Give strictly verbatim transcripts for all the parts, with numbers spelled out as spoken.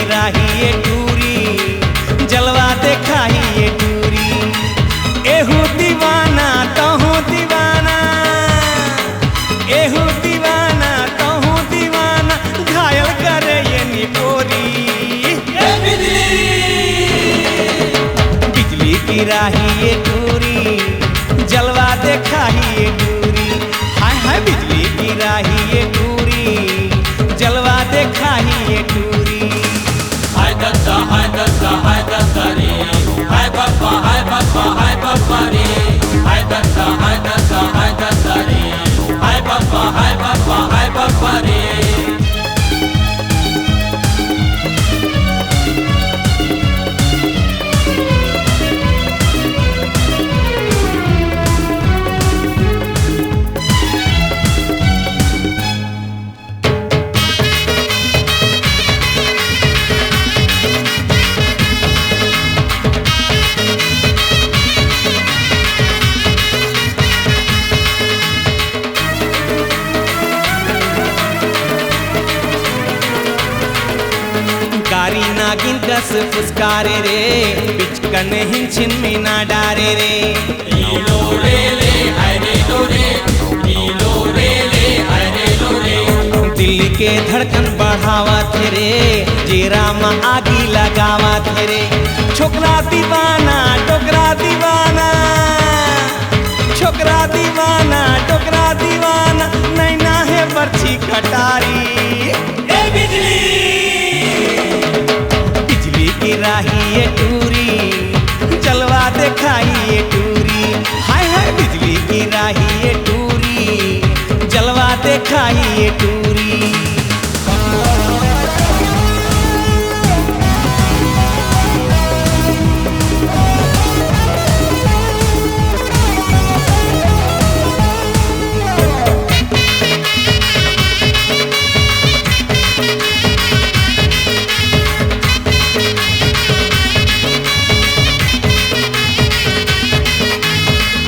राही ये टूरी, जलवा देखाही ये टूरी। एहू दीवाना, तहू दीवाना, एहू दीवाना, तहू दीवाना, घायल करे ये निपोरी। ए बिजली, बिजली गिराही ये टूरी, जलवा देखाही ये टूरी। हाय हाय, बिजली गिराही ये टूरी, जलवा देखाही ये टूरी। हाय दत्ता, हाय दत्ता, हाय दत्ता रे, हाय बाप्पा, हाय बाप्पा, हाय बाप्पा रे, हाय दत्ता, हाय दत्ता, हाय दत्ता रे, हाय बाप्पा, हाय बाप्पा, हाय बाप्पा रे। कारी नागिन कस फुसकारे रे, बिचकन हिन छिन मिना डारे रे। लो रे ले, हाय रे लो रे, लो रे ले, हाय रे लो रे। दिल के धड़कन बढ़ावत हे रे, जीरा म आगी लगावत हे रे। छोकरा दीवाना, डोकरा दीवाना, छोकरा दीवाना, डोकरा दीवाना, नैना हे बरछी कटारी। ए बिजली, बिजली गिराही ये टूरी, जलवा देखाही ये टूरी। हाय हाय, बिजली गिराही ये टूरी, जलवा देखाही ये टूरी।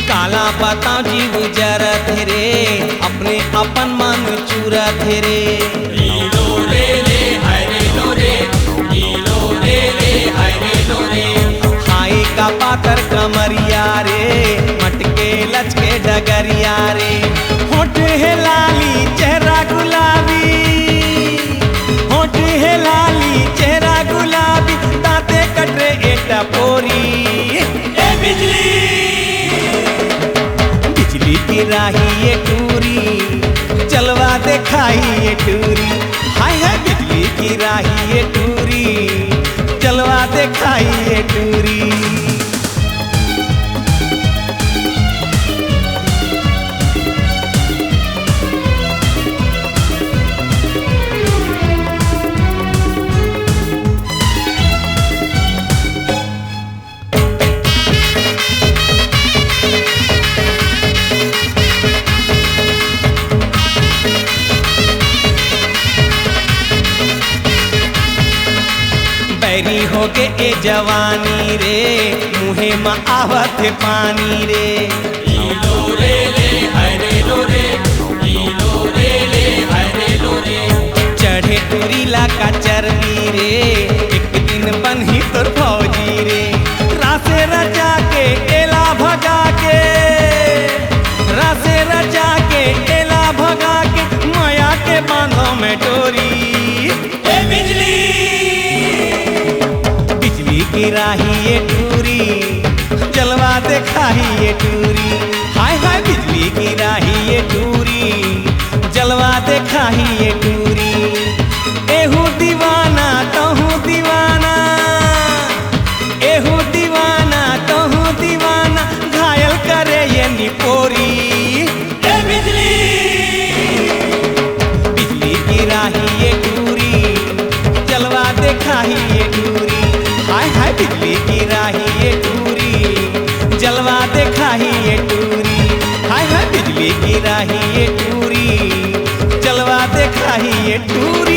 काला बताओ जीव जरत हे रे, अपने अपन मन चुरत हे रे। लो रे ले, हाय रे लो रे, लो रे ले, हाय रे लो रे। हाय का पातर कमरिया रे, मटके लचके डगरिया रे। होठ हे लाली, चेहरा गुलाबी, होठ हे लाली, चेहरा गुलाबी, दांते कटरे एटा पोरी। ए बिजली, बिजली गिराही ये टूरी, जलवा देखाही ये टूरी। हाय हाय, बिजली गिराही ये टूरी, जलवा देखाही ये टूरी। बैरी होगे ए जवानी रे, मुहे म आवत हे पानी रे। लो रे ले, हाय रे लो रे, लो रे ले, हाय रे लो रे। चढ़े टूरी ला का चर्बी रे, एक दिन बनही तोर फौजी रे। रासे रचा के एला भगा के, रासे रचा के एला भगा के, माया के बांधो में डोरी। ए बिजली, बिजली गिराही ये टूरी, जलवा देखाही ये टूरी। हाय हाय, बिजली गिराही ये टूरी, जलवा देखाही ये टूरी। एहू दीवाना, तहू दीवाना, एहू दीवाना, तहू दीवाना, घायल करे ये निपोरी। ए बिजली, बिजली गिराही ये टूरी, जलवा देखाही ये टूरी। हाय हाय, बिजली गिराही ये टूरी, जलवा देखाही ये टूरी। हाय हाय, बिजली गिराही ये टूरी, जलवा देखाही ये टूरी।